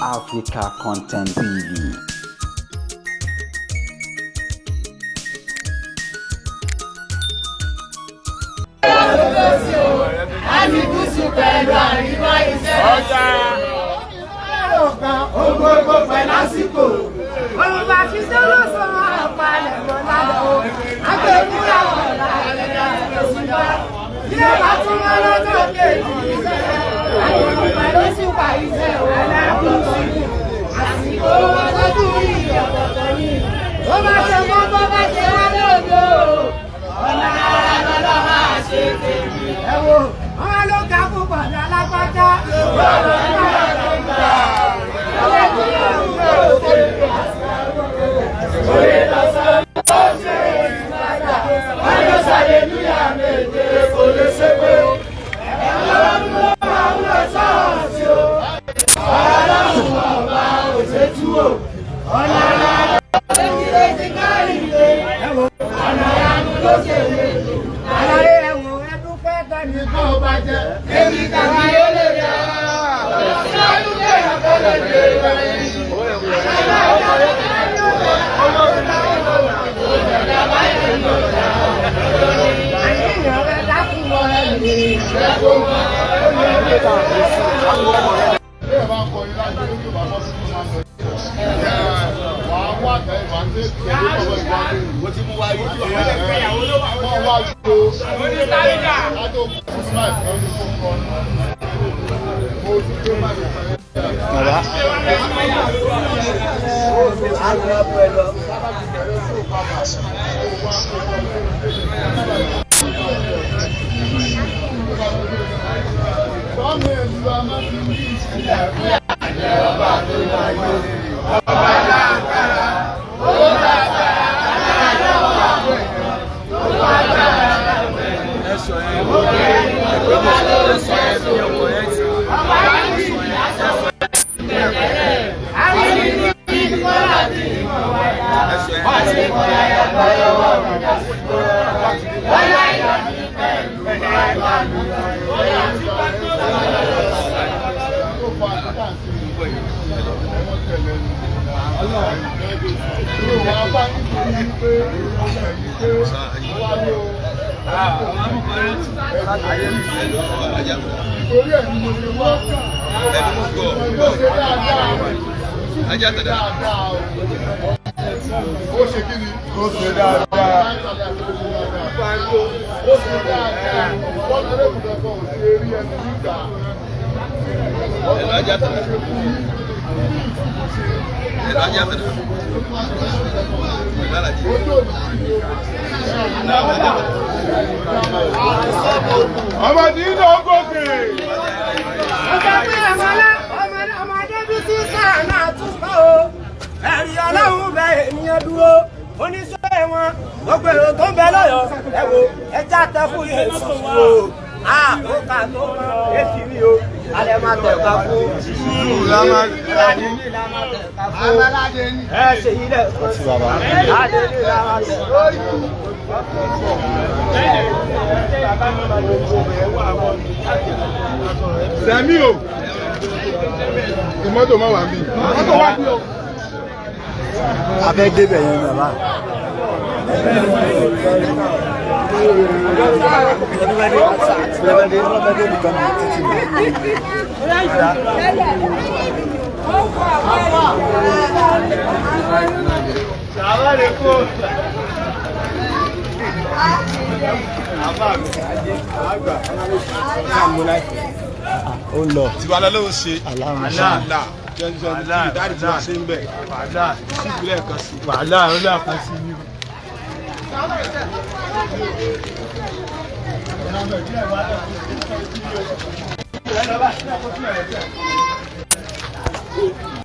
Africa Content TV. Àti gúúsù pẹ̀lú àríwá iṣẹ́. Ohun gbogbo pẹ̀lú àsìkò. Òun àti sọ́lọ́sọ àpalẹ̀mọ́ lálẹ́ o. Agbègbúra ọ̀la ẹ̀dá òṣùpá. Bí ó bá tún mọ́ lọ́jọ́ kejì iṣẹ́. Àyẹ̀wò pẹ̀lú òṣùpá iṣẹ́ o. Alákùnrin àsìkò ọdún yìí ọ̀tọ̀ọ̀tọ̀ ni. Ó bá ṣe mọ́ bó bá ṣe wá lóde o. Ọ̀la lọ́lọ́ máa ṣe tèmi. Ẹ wo, wọ́n ló ga púpọ̀ ní alágbájá. Àlàyé ẹ̀wọ̀n ẹdúpẹ́ tẹnìkan ò bàjẹ́. Èmi kàkí ó lè yá. Àníyàn rẹ̀ dákun mọ́ ẹ̀mí. Bẹ́ẹ̀ bá ń kọrin láti lórí Yorùbá bọ́ sí máa ń lọ. Wà á wá àgbà ìwà ń tẹ́ ìgbẹ́ lọ́wọ́ ìwà ń Mo ti mú wáyé. Wọ́n wá gbó. Látò kú sí láì fún ọdún tó ń kọ. Mo ti gbé máa lè fẹ́. Bàbá. Sọ́mi ìlú Amáfi ní ìsìlẹ̀. Tó fa àtúntà sí ẹ̀wọ̀n tẹ̀lé ní. Yóò wá bá nítorí pé ẹ̀yìn pé wá ló. Torí ẹ̀ ni mo ṣe wá. Ó ṣe dáadáa. Ajá tẹ̀dá. Dáadáa o. Ó ṣe kí ni? Ó ṣe dáadáa. Ó ṣe dáadáa. Wọ́n lè kú kankan ò ṣe rí ẹni nígbà. Ẹ̀lú ajá tẹ̀dá. Ẹ̀lú ajá tẹ̀dá. Ẹ̀lú alájí. Ojú òní sí ni Ọmọ tí ń lọ gòkè. Ọjọ́ pé ọmọdé bí sísá náà tún bọ́ o. Ẹ̀rí ọlọ́run bẹ ènìyàn dúró. Oníṣẹ́ wọn gbogbo èrò tó ń bẹ lọ́yọ̀ọ́. Ẹ wo ẹja tẹ fún Yéésù o. A ó kà tó mọ èsì rí o. Alẹ́ máa tẹ̀ ká fún. Aládé ní la máa tẹ̀ ká fún. Ẹ ṣe yí lẹ̀ fún. Aládé ní la máa tẹ̀ ká fún. Sẹ̀mí o. Ìmọ́tò máa wà ń bí. Mọ́tò wà bí o. A fẹ́ débẹ̀ yẹn bàbá. Ó lọ. Tiwa lọ ló ń ṣe. Àlá. Dáàdì tí wàá ṣe ń bẹ̀. Sípìlẹ̀ kan sí. Wàhálà ó kan sí ní.